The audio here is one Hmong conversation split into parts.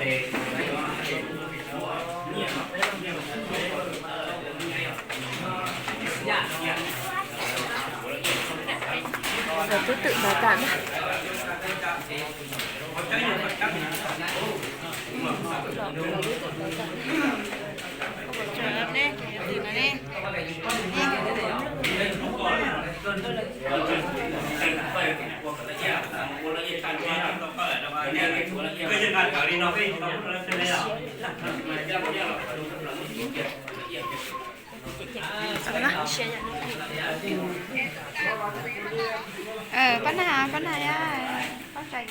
Rồi, tụi tụi nó tạm. Pab na, pab na, pab trai.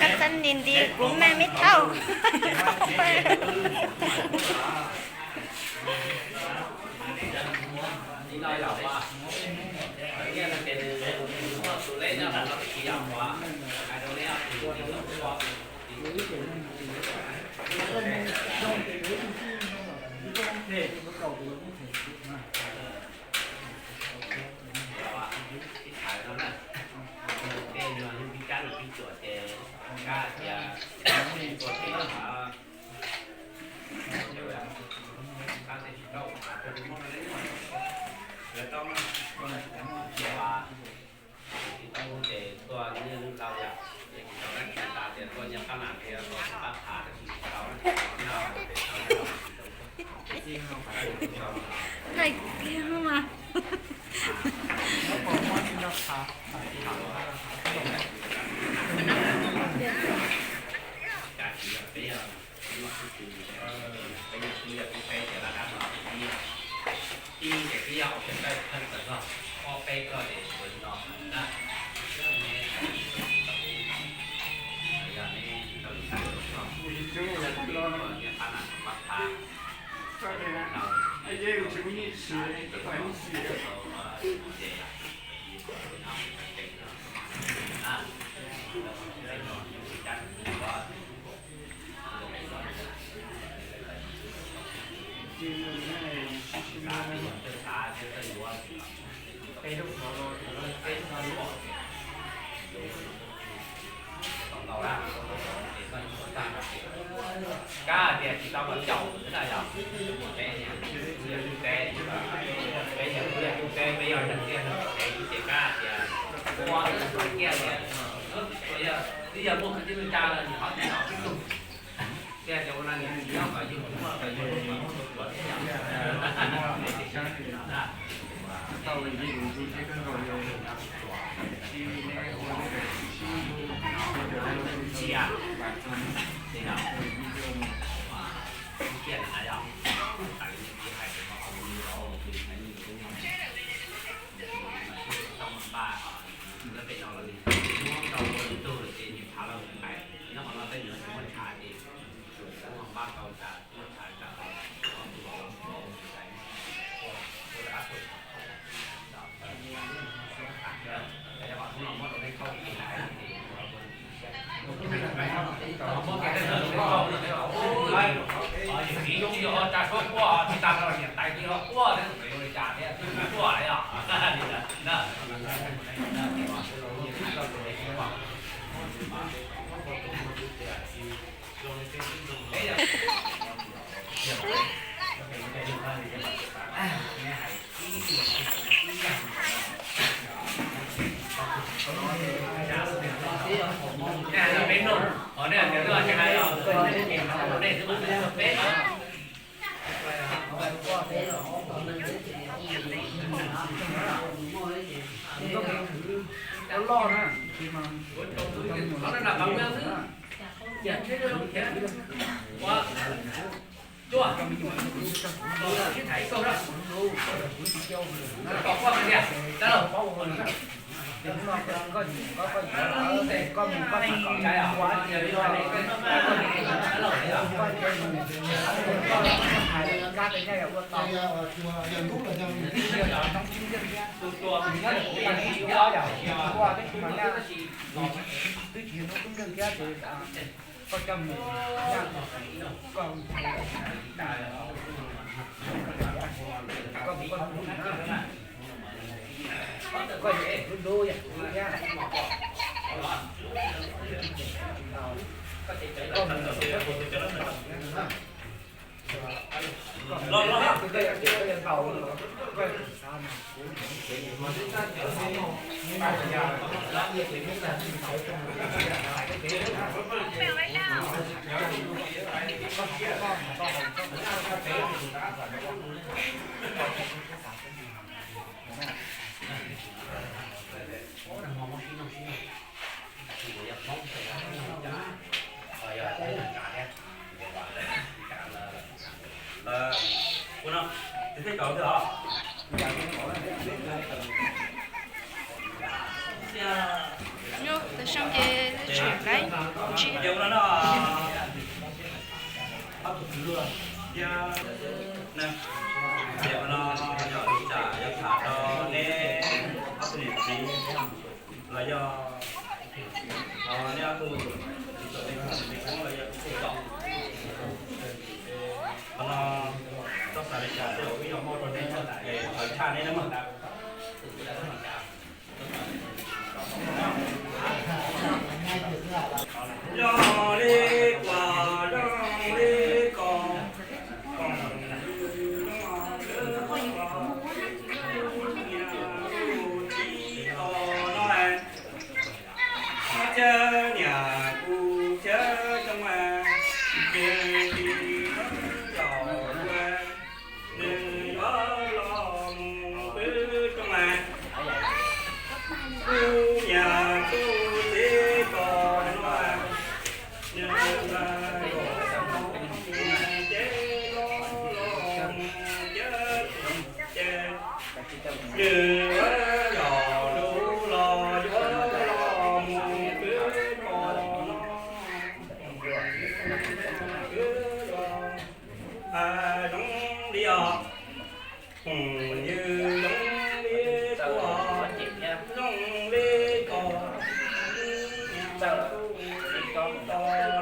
Koj xav nim nti kuv mag mib thauj. Hais kiag mas. Kab tias tsis tau los caum xwb na yog, peb niam, peb niam, peb yog txiaj, peb yog txiaj, ces kab tias ua kiag tias twb yog muaj kwv tij neej tsa los nws ho tsis tau tib tug. Tiag tias ua no nws nyob kom yug, kom yug, kom yug, kom yug. Twb tsis yog hnub kub nkeeg thiab ces Tam sim ces tshwm lawm. Ces no yog li cas yuav tham rau neb ob tug niam txiv los yog neb ob tug txiv tau li txog li koob los yog tub tub tom. Qhov no txoj xav li cas tej zaum wb yuav muab rau neb es qhov tshaj neb na mog. Zoo li kuas zoo li ko, zoo li ko, no es, no cawv niam kuv cawv coob mas, nws tsis yog ua, nws yuav los mus pw rooj mas, kuv niam kuv txiv ko no, nws los ces los mus cawv ces, nws yuav yog lub los yuav los mus pw ko no. Zoo li os, phooj ywg, zoo li kuas zoo li ko,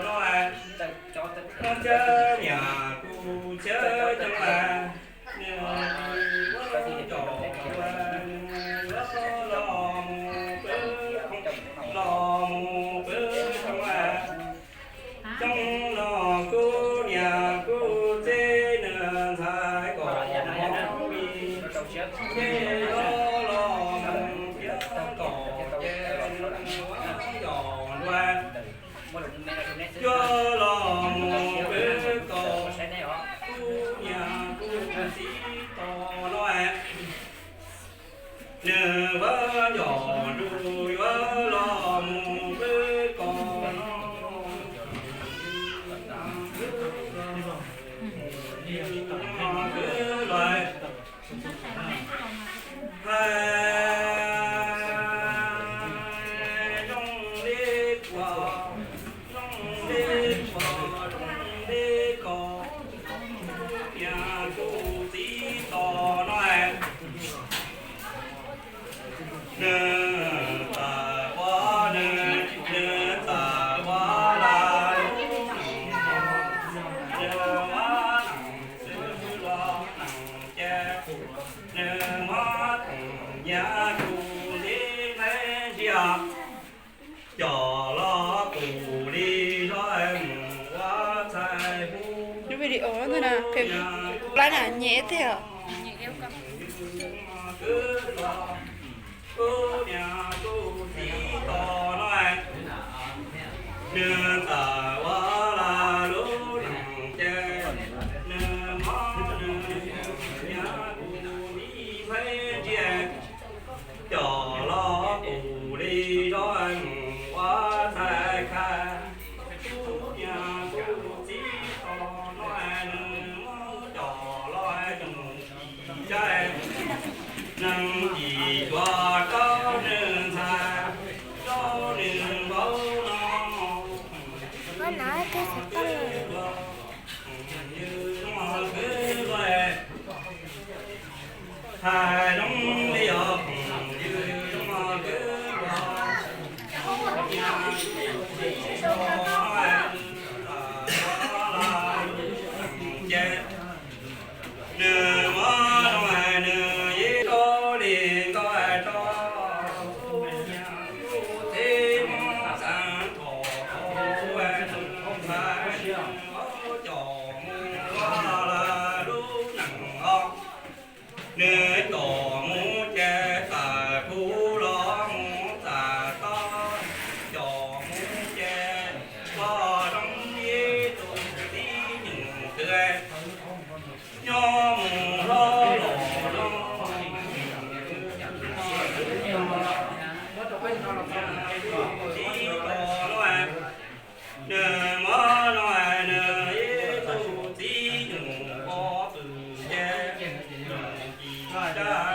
no es, no cawv niam kuv cawv coob mas, nws tsis yog ua, nws yuav los mus pw, los mus pw rooj mas. Coob no kuv niam kuv txiv nws ntxhais kom mov mi, ces yuav los mus piav kom ces nws yuav yog nruas, yuav los mus pw kom kuv niam kuv txiv tos no es. Nws vaj yog nrug yuav los mus pw ko no, pw los hais zoo li kuas zoo li kuas zoo li ko, kuv niam kuv txiv tos no es. Nws txawm ua, nws, nws txawm ua lawm lub neej, nws ua neej xwb los neej ces, nws muab tus nyiam tus ntiv nplej ntsia, coj los tus li zog mus ua txhais hub. Lub video no na, plab na nyem tiag. Kuv niam kuv txiv tos no, nws txawm ua lawm lub neej ces, nws muab nws tus nyiam tus ntiv nplej ntsia, coj los tus li zog mus ua txhais khais. Kuv niam kuv txiv tos no, nws muab coj los tus ntiv nplej, nws cim cuag rau nws ntxhais, rau nws npawg no. Hais zoo li os phooj ywg, zoo kwv los, Ntawd